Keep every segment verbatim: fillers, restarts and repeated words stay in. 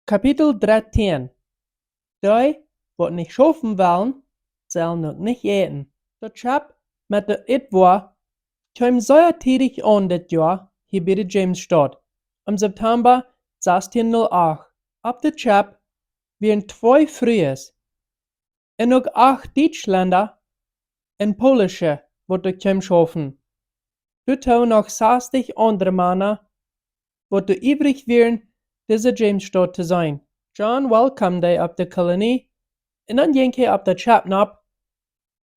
Kapitel drettieen. Dee, waut nich schaufen wellen, sellen uk nich äten. Daut Schepp met de Ätwoa kjeem sea tiedich aun dit Joa hia bie de Jamesstaut, em September sastien null acht. Opp daut Schepp wieren twee Frues un uk acht Dietschlenda un Poolsche, waut doa kjeemen schaufen. Doatoo noch sastich aundre Mana, waut doa iewrich wieren, dise Jamesstaut to seenen. John welcomed dee opp de Kolonie, un dan jinkj hee opp daut Schepp nopp,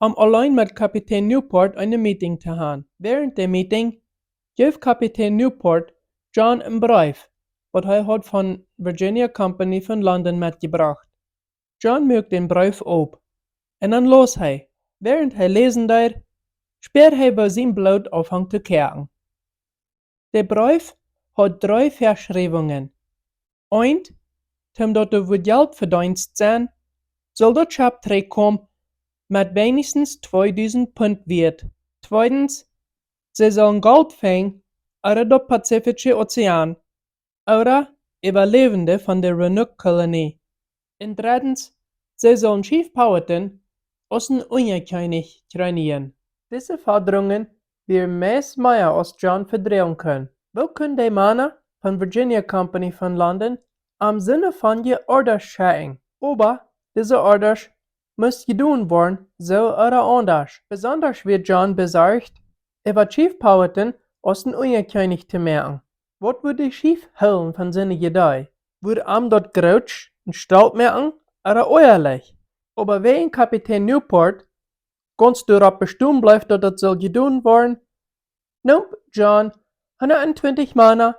om auleen met Kapitän Newport eene Meeting to han. Wäarent de Meeting jeef Kapitän Newport John een Breef, waut hee haud von Virginia Company von London metjebrocht. John muak dän Breef op, un dan laus hee. Wäarent hee läsen deed, späad hee, woo sien Bloot aunfunk to koaken. De Breef haud dree Veschriewungen. Eent, toom daut doa wudd Jelt vedeenst sennen, sull daut Schepp trigjkomen met weinichstens tweedusent Punt Wieet. Tweedens, see sullen Golt finjen ooda daut Pazifische Ozean, ooda Äwaläwende von de Roanoke Kolonie. Un dreddens, see sullen Chief Powhatan aus een Unjakjennich kjrieen. Dise Fodrungen wieren meist mea aus John vedroagen kunn. Woo kunnen de Mana von Virginia Company von London am soone Orders schekjen? Oba dise Orders musten jedonen woaren, soo ooda aundasch. Besondasch wia John besorcht äwa Chief Powhatan aus een Unjakjennich to moaken. Waut wudd de Chief hoolen von siene Iedee? Wudd am daut grootsch un stolt moaken ooda oajalich? Oba wäajen Kapitän Newport gaunz doaropp bestonen bleef, daut daut sull jedonen woaren, neem John hundat twintich Mana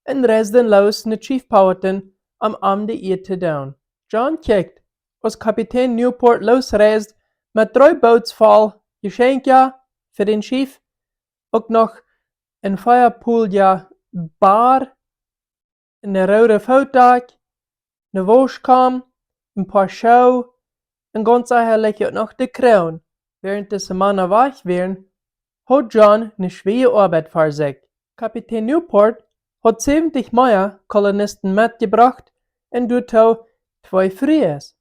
un reisden loos no Chief Powhatan, om am de Ea to doonen. John kjikjt, aus Kapitän Newport loosreisd met dree Boots voll Jeschenkja fa dän Chief, uk noch een Feuerpool, jo, Bar, eene roode Footdakj, eene Wauschkam, een Poa Schoo, un gaunz secha uk noch de Kroon. Wäarent dise Mana wajch wieren, haud John eene schwoare Oabeit ver sikj. Kapitän Newport haud säwentich mea Kolonisten metjebrocht un doatoo twee Frues.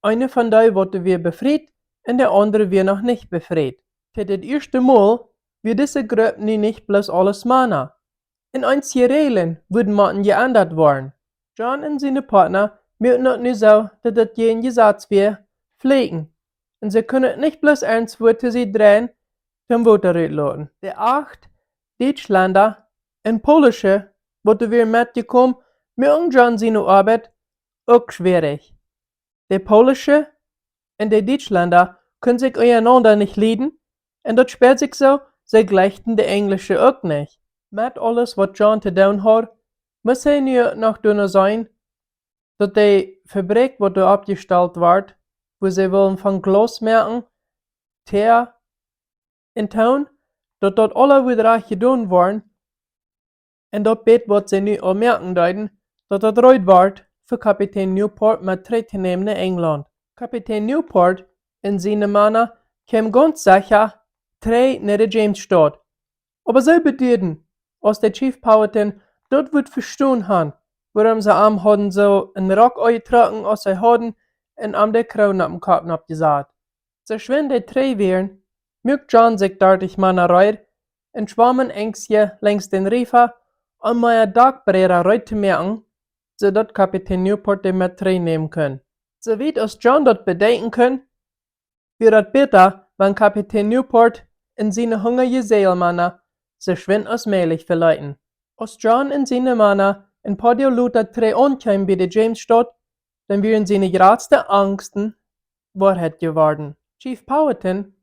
Eene von dee wort wada befriet un de aundre wia noch nich befriet. Fa daut ieeschte Mol wia dise Grupp nu nich bloos aules Mana. Un eenje Räajlen wudden motten jeendat woaren. John un siene Partner muaken daut nu soo, daut daut jäajen Jesaz wia, fläakjen. Un see kunnen nich bloos irjentwua to sikj dreien, toom Wota rutloten. De acht Dietschlenda un Poolsche, waut doa wieren metjekomen, muaken John siene Oabeit uk schwierich. De Poolsche un de Dietschlenda kunnen sikj unjarenaunda nich lieden, un daut späad sikj soo, see jlikjten de Enjlische uk nich. Met aules, waut John to doonen haud, must hee nu noch doano seenen, daut de Fabrikj, waut doa oppjestalt wort, wua see wullen von Glaus moaken, Tea un Toon, daut daut aula wudd rajcht jedonen woaren, un daut Bät, waut see nu aul moaken deeden, daut daut reed wort, fa Kapitän Newport met trigj to nämen no Enjlaunt. Kapitän Newport un siene Mana kjeemen gaunz secha trigj no de Jamesstaut. Oba see beduaden, aus de Chief Powhatan daut wudd vestonen han, wuarom see am hauden soo een Rock aunjetrocken, aus see hauden, un am de Kroon oppem Kopp noppjesat. Soo schwind dee trigj wieren, muak John sikj dartich Mana reed un schwaum een Enjskje lenjs dän Riefa, om mea Dakbräda reed to moaken, soo daut Kapitän Newport dee met trigj nämen kunn. Soo wiet aus John daut bedenkjen kunn, wia daut bäta, wan Kapitän Newport un siene hungrije Säajelmana soo schwind aus mäajlich veleeten. Aus John un siene Mana een poa Doag lota trigj aunkjeemen bie de Jamesstaut, dan wieren siene jratste Angsten Woarheit jeworden. Chief Powhatan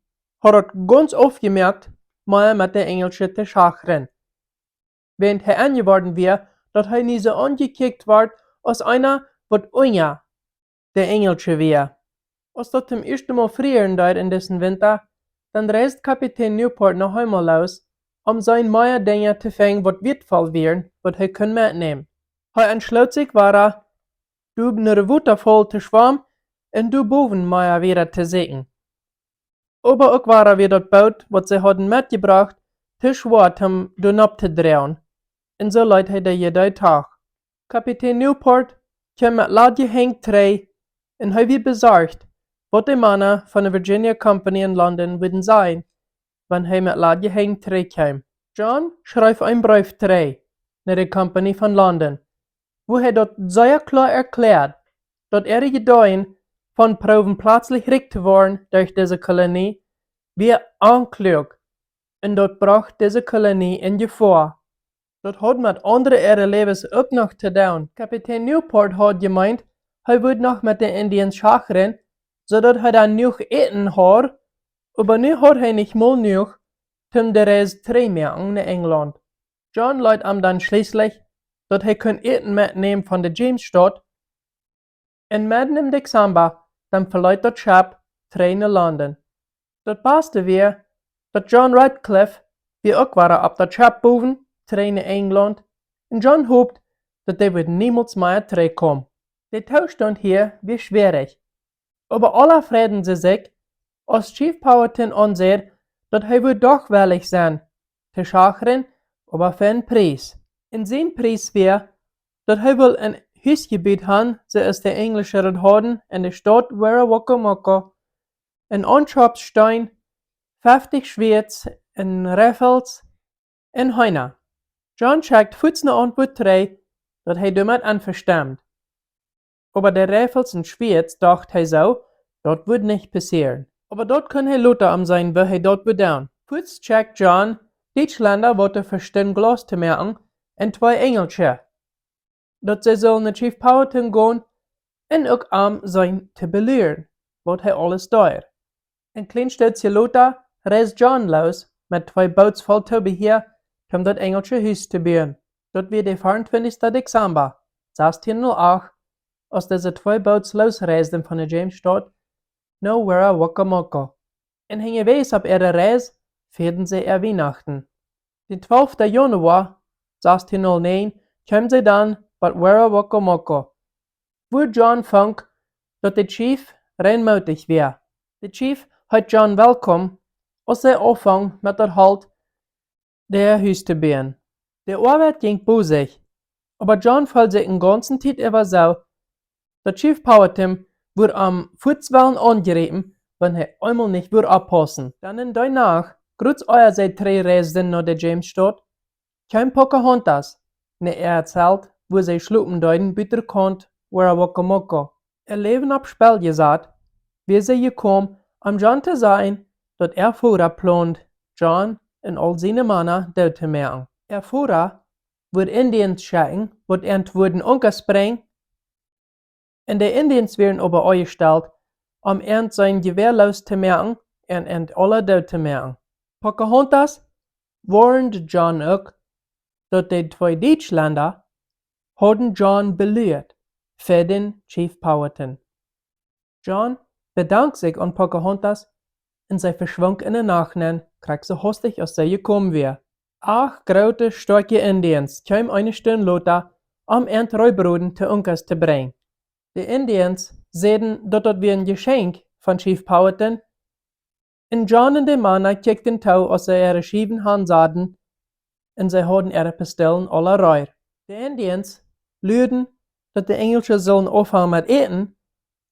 haud daut gaunz aufjemoakt, mea met de Enjlische to schachren, wäarent hee enjeworden wia, daut hee nu soo aunjekjikjt wort aus eena, waut unja de Enjlische wia. Aus daut toom ieeschten Mol frieren deed en disen Winta, dan reisd Kapitän Newport noch eemol loos, om seenen mea Dinja to finjen, waut wieetvoll wieren, waut hee kunn metnämen. Hee entschloot sikj wada, doa no de Wotafaul to schwamen un doa bowen mea wieda to sieekjen. Oba uk wada wia daut Boot, waut see hauden metjebrocht, too schwoa toom doa nopp to droagen, un soo leet hee de Iedee doch. Kapitän Newport kjeem met ladje Henj trigj un hee wia besorcht, waut de Mana von de Virginia Company en London wudden sajen, wan hee met ladje Henj trigj kjeem. John schreef een Breef trigj no de Company von London, wua hee daut sea kloa erkjläad, daut äare Jedanken von proowen pletslich rikj to woaren derch dise Kolonie wia onkluak, un daut brocht dise Kolonie en Jefoa. Daut haud met aundre äare Läwes uk noch to doonen. Kapitän Newport haud jemeent, hee wudd noch met de Indians schachren, soo daut hee dan jenuach Äten haud, oba nu haud hee nich mol jenuach, om de Reis trigj to moaken no Enjlaunt. John leet am dan schlieslich, daut hee kunn Äten metnämen von de Jamesstaut, un medden em Dezamba dan veleet daut Schepp trigj no London. Daut baste wia, daut John Ratcliffe wia uk wada opp daut Schepp bowen trigj no Enjlaunt, un John hopt, daut dee wudd niemols mea trigjkomen. De Toostaunt hia wia schwierich, oba aula freiden see sikj, aus Chief Powhatan aunsäd, daut hee wudd doch wellich sennen to schachren, oba fa een Pries. Un sien Pries wia, daut hee wull een Hus jebut han, soo aus de Enjlische daut hauden en de Staut Werowocomoco, een Aunschoppsteen, feftich Schwieed un Rifles un Heena. John schekjt fuaz ne Auntwuat trigj, daut hee doamet envestomt. Oba de Rifles un Schwieed, docht hee soo, daut wudd nich passieren. Oba daut kunn hee lota aunseenen, woo hee daut wudd doonen. Fuaz schekjt John Dietschlenda, waut doa vestonden Glaus to moaken, un twee Enjlische, daut see sullen no Chief Powhatan gonen un uk am seenen to beluren, waut hee aules deed. Een kjlien Stootje lota reisd John loos met twee Boots voll Toobehia, om daut enjlische Hus to buen. Daut wia de veeauntwintichste Dezamba, sastieen null acht, aus dise twee Boots loosreisden von de Jamesstaut no Werowocomoco. Un unjawäajes opp äare Reis fieeden see äa Wienachten. Dän twalften Januoa, sastieen null näajen, kjeemen see dan bat Werowocomoco, wua John funk, daut de Chief rein mootich wia. De Chief heet John welkom, aus see aunfungen met daut Holt äa Hus to buen. De Oabeit jinkj bosich, oba John feeld sikj de gaunze Tiet äwa soo, daut Chief Powhatan wudd am fuaz wellen aungriepen, wan hee eemol nich wudd oppaussen. Dan en dee Nacht, krakjt ea see trigjreisden no de Jamesstaut, kjeem Pocahontas no äa Zelt, wua see schlopen deeden, buten Kaunt Werowocomoco. Äa Läwen opp Spell jesat, wia see jekomen, om John to sajen, daut äa Voda plond, John un aul siene Mana doot to moaken. Äa Voda wudd Indians schekjen, waut an wudden Unkas brinjen, un de Indians wieren oba aunjestalt, om an sien Jewäa loos to moaken un an aula doot to moaken. Pocahontas woarnd John uk, daut de twee Dietschlenda hauden John beluat fa dän Chief Powhatan. John bedankt sikj aun Pocahontas un see veschwunk en de Nacht nenn, krakjt soo haustich aus see jekomen wia. Acht groote, stoakje Indians kjeemen eene Stund lota, om an Reebroden to Unkas to brinjen. De Indians säden, daut daut wia een Jeschenkj von Chief Powhatan, un John un de Mana kjikjten too, aus see äare Schiewen hansaden, un see hauden äare Pistoolen aula reed. De Indians luaden, daut de Enjlische sullen aunfangen met äten,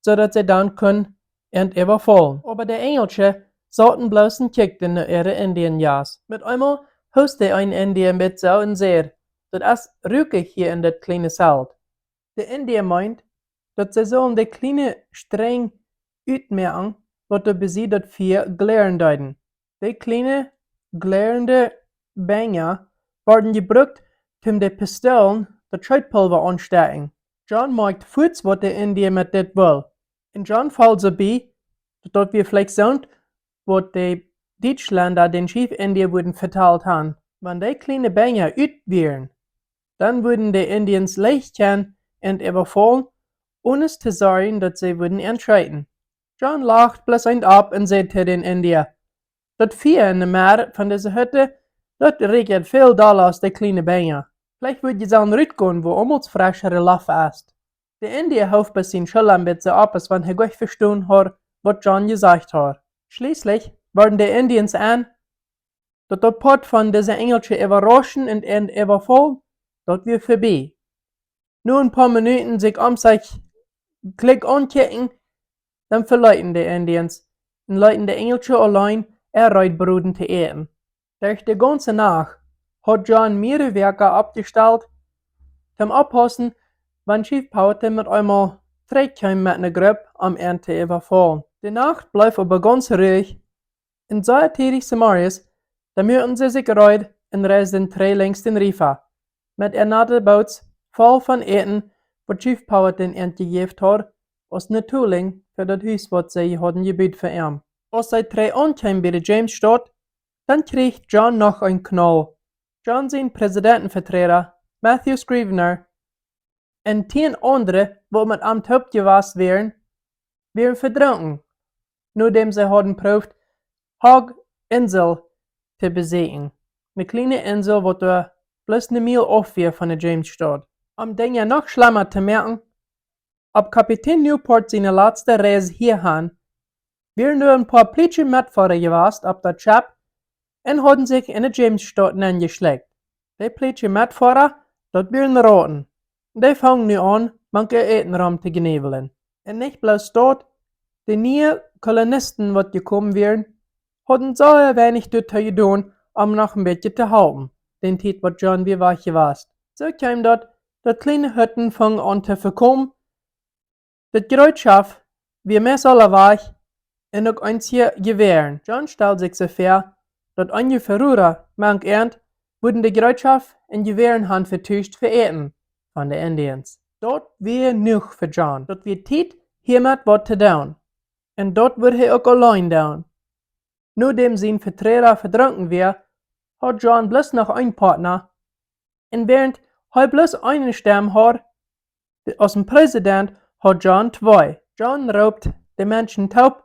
soo daut see dan kunnen an äwafaulen. Oba de Enjlische sauten bloos un kjikjten no äare Indian Jast. Met eemol hoost een India met soo un säd: "Daut es rukjich hia en daut kjliene Zelt." De India meent, daut see sullen de kjliene Strenj utmoaken, waut doa bie daut Fia glären deeden. De kjliene, gläarende Benja worden jebrukt, om de Pistoolen daut Scheetpulva aunstekjen. John moakjt fuaz, waut de India met dit wull. Un John foll soo bie, daut daut wia veleicht soont, waut de Dietschlenda dän Chief India wudden vetalt han. Wan dee kjliene Benja ut wieren, dan wudden de Indians leicht kjennen an äwafaulen, onen to sorjen, daut see wudden an scheeten. John lacht bloos eent opp un säd to dän India: "Daut Fia en de Merr von dise Hütte, daut rikjt väl dolla aus de kjliene Benja. Veleicht wudd jie sellen rutgonen, wua aumols freschere Loft es." De India hoof bie sien Schullren een bät opp, aus wan hee goanich vestonen haud, waut John jesajcht haud. Schlieslich worden de Indians en, daut daut Poat von dise Enjlische äwarauschen un an äwafaulen, daut wia verbie. No een poa Minuten sikj om sikj kjikjen, dan veleeten de Indians un leeten de Enjelsche auleen äa Reed broden to äten. Derch de gaunze Nacht haud John mearere Wäakja oppjestalt, toom oppaussen, wan Chief Powhatan met eemol trigjkjeem met ne Grupp om an to äwafaulen. De Nacht bleef oba gaunz ruich, un sea tiedich zemorjes, dan muaken see sikj reed un reisden trigj lenjd dän Riefa, met äare Boots voll von Äten, waut Chief Powhatan an jejäft haud, aus ne Tolinj fa daut Hus, waut see hauden jebut fa am. Aus see trigj aunkjeemen bie de Jamesstaut, dan kjrieech John noch een Knaul. John sien Präsidentenveträda, Matthew Scrivener, un tieen aundre, waut met am toop jewast wieren, wieren vedrunken, nodäm see hauden proowt, Hog Insel to beseakjen. Ne kjliene Insel, waut doa bloos ne Miel auf wia von de Jamesstaut. Om Dinja noch schlemma to moaken, opp Kapitän Newport siene latste Reis hiahan wieren doa een poa plietsche Metfoara jewast opp daut Schepp un hauden sikj en de Jamesstaut nenjeschlekjt. Dee plietsche Metfoara, daut wieren Rauten. Dee fungen nu aun, mank äa Äten rom to jnäwlen. Un nich bloos daut, de niee Kolonisten, waut jekomen wieren, hauden sea weinich doatoo jedonen, om noch een bät to halpen, dän Tiet, waut John wia wajch jewast. Soo kjeem daut, daut kjliene Hütten fungen aun to vekomen, daut Jereetschoft wia meist aula wajch, un uk eenje Jewäaren. John stald sikj soo väa, daut eenje Veroda mank an wudden de Jereetschoft un Jewäaren han vetuscht fa Äten von de Indians. Daut wia jenuach fa John. Daut wia Tiet, hiamet waut to doonen. Un daut wudd hee uk auleen doonen. Nodäm sien Veträda vedrunken wia, haud John bloos noch een Partna, un wäarent hee bloos eene Stemm haud, aus een Präsident, haud John twee. John roopt de Menschen toop,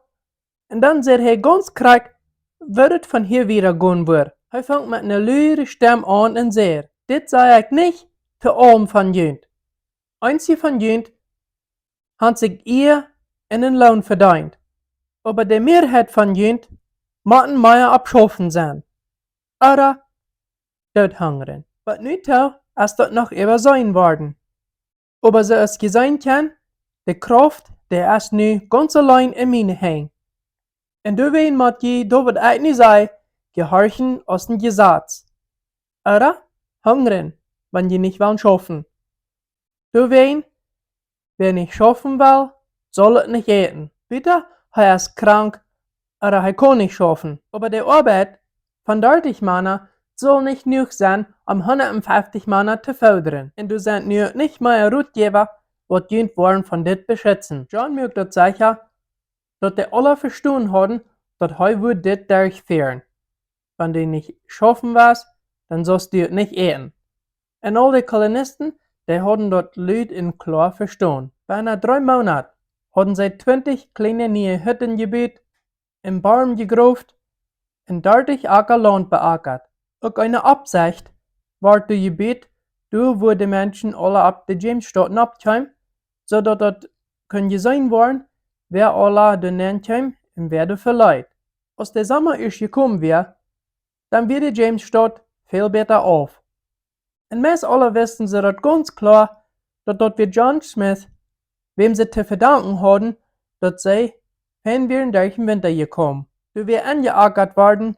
un dan sajcht hee gaunz krakjt, woo et von hia wieda gonen wudd. Hee funk met ne lude Stemm aun un sajcht: Dit saj ekj nich to aulem von junt. Eenje von junt han sikj Iea un een Loon vedeent, oba de Mearheit von junt motten mea opp schaufen sennen, ooda doot hungren. Bat nu too es daut noch äwaseenen worden. Oba soo aus jie seenen kjennen, de Krauft, dee es nu gaunz auleen en miene Henj. Un doawäajen mott jie, daut waut ekj nu saj, jehorchen aus een Jesaz, ooda hungren, wan jie nich wellen schaufen. Doawäajen, wäa nich schaufen well, saul uk nich äten. Wieda, hee es krank, ooda hee kaun nich schaufen. Oba de Oabeit von dartich Mana saul nich jenuach sennen, om hundatfeftich Mana to foodren. Un doa sent nu nich mea Rotjäwa, waut junt woaren von dit beschitzen. John muak daut secha, daut dee aula vestonen hauden, daut hee wudd dit derchfieren. Wan du nich schaufen west, dan saust du uk nich äten. Un aul de Kolonisten, dee hauden daut lud un kloa vestonen. Bennen dree Moonat hauden see twintich kjliene niee Hütten jebut, een Borm jegroft un dartich Acka Launt beackat. Uk eene Oppsecht wort doa jebut, doa wua de Menschen aula opp de Jamesstaut nopp kjeemen, soo daut daut kunn jeseenen woaren, wäa aula doa nenn kjeem un wäa doa veleet. Aus de Somma ieescht jekomen wia, dan wia de Jamesstaut väl bäta auf. Un meist aula wisten see daut gaunz kloa, daut daut wia John Smith, wäm see to vedanken hauden, daut see fein wieren derch dän Winta jekomen. Doa wia enjeackat worden,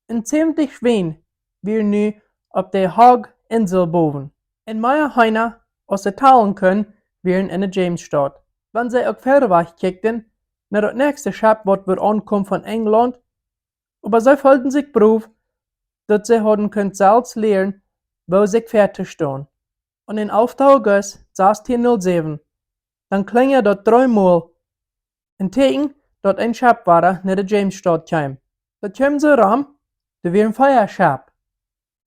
un säwentich Schwien wieren nu opp de Hog Insel bowen. Un mea Heena, aus see talen kunnen, wieren en de Jamesstaut. Wan see uk wieda wajch kjikjten, no daut näakjste Schepp, waut wudd aunkomen von Enjlaunt, oba see feelden sikj brow, daut see hauden kunt selfst lieren, woo sikj väatostonen. Aun dän alften August sastieen null säwen, dan klinjad daut dree mol, een Tieekjen, daut een Schepp wada no de Jamesstaut kjeem. Daut kjeem soo rom, doa wieren vea Schepp: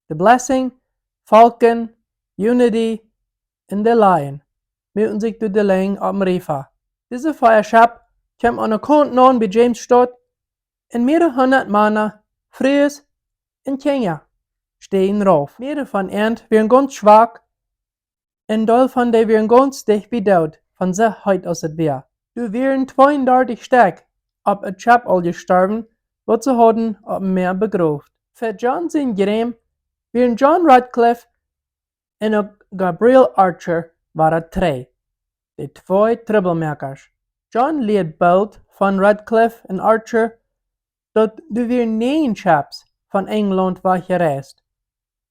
de Blessing, Falcon, Unity un de Lion, muaken sikj doa de Lenj oppem Riefa. Dise vea Schepp kjeemen aun de Kaunt aun bie Jamesstaut, un mearere hundat Mana, Frues un Kjinja, stäajen rauf. Mearere von an wieren gaunz schwak, un Deel von dee wieren gaunz dicht bie doot, von soo heet aus et wia. Doa wieren tweeundartich Stekj opp et Schepp aul jestorwen, waut see hauden oppem Mäa begroft. Fa John sien Jrem wieren John Ratcliffe un uk Gabriel Archer wia et dree. De twee Trubbelmäakasch. John lieed boolt von Radcliffe un Archer, daut doa wieren näajen Schepp von Enjlaunt wajchjereist.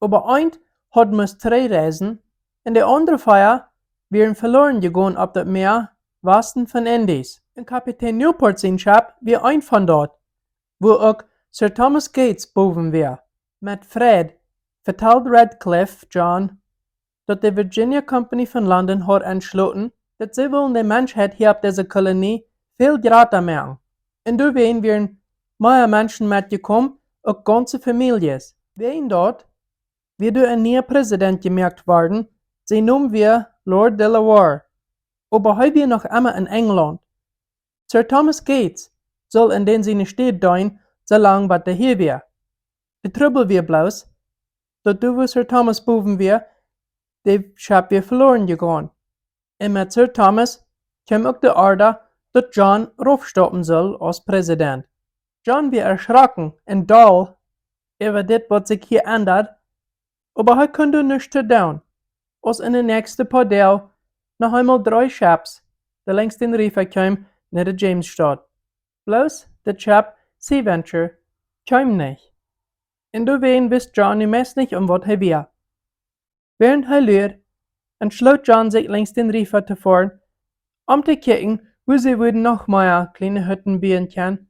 Oba eent haud must trigjreisen un de aundre vea wieren veloaren jegonen opp daut Mäa wasten von Indies. Un Kapitän Newport sien Schepp wia eent von daut, wua uk Sir Thomas Gates bowen wia. Met Freid vetald Radcliffe John, daut de Virginia Company von London haud entschloten, daut see wullen de Menschheit hia opp dise Kolonie väl jrata moaken. Un doawäajen wieren mea Menschen metjekomen, uk gaunze Famieljes. Wäajen daut wia doa een niea Präsident jemoakt worden, sien Nomen wia Lord De La Warr. Oba hee wia noch emma en Enjlaunt. Sir Thomas Gates sull en dän siene Städ deenen, soo lang bat hee hia wia. De Trubbel wia bloos, daut doa wua Sir Thomas bowen wia, de Schepp wia veloaren jegonen. Un met Sir Thomas kjeem uk de Orda, daut John raufstaupen sull aus Präsident. John wia erschrocken un doll äwa dit, waut sikj hia endad, oba hee kunn doa nuscht too doonen, aus en de näakjste poa Doag noch eemol dree Schepps de Langston River kjeemen no de James Staut. Bloos daut Schepp Sea Venture kjeem nich. Un doawäajen wist John nu meist nich, om waut hee wia. Wäarent hee luad, entschloot John sikj Langston River to foaren, om to kjikjen, wua see wudden noch mea kjliene Hütten buen kjennen,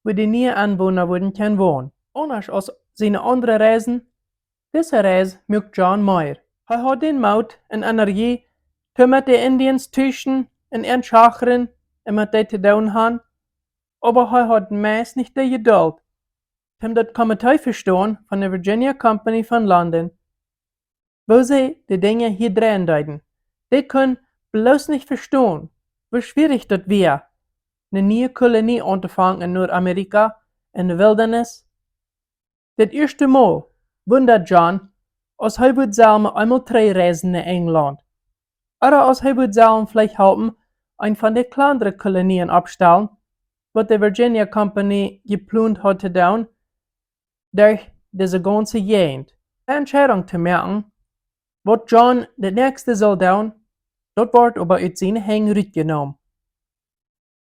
wua de niee Enwona wudden kjennen wonen. Aundasch aus siene aundre Reisen, dise Reis muak John mea. Hee haud dän Moot un Energie, toom met de Indians tuschen un an schachren un met dee to doonen han, oba hee haud meist nich de Jedult, toom daut Komitee vestonen von de Virginia Company von London, woo see de Dinja hia dreien deeden. Dee kunn bloos nich vestonen, woo schwierich daut wia, ne niee Kolonie auntofangen en Nuadamerika, en de Wiltnis. Daut ieeschte Mol wundad John, aus hee wudd selfst eemol trigjreisen no Enjlaunt, ooda aus hee wudd selfst veleicht halpen, eent von de kjlandre Kolonien oppstalen, waut de Virginia Company jeplont haud to doonen, derch dise gaunze Jäajent. De Entscheidunk to moaken, waut John daut näakjste sull doonen, daut wort oba ut siene Henj rutjenomen.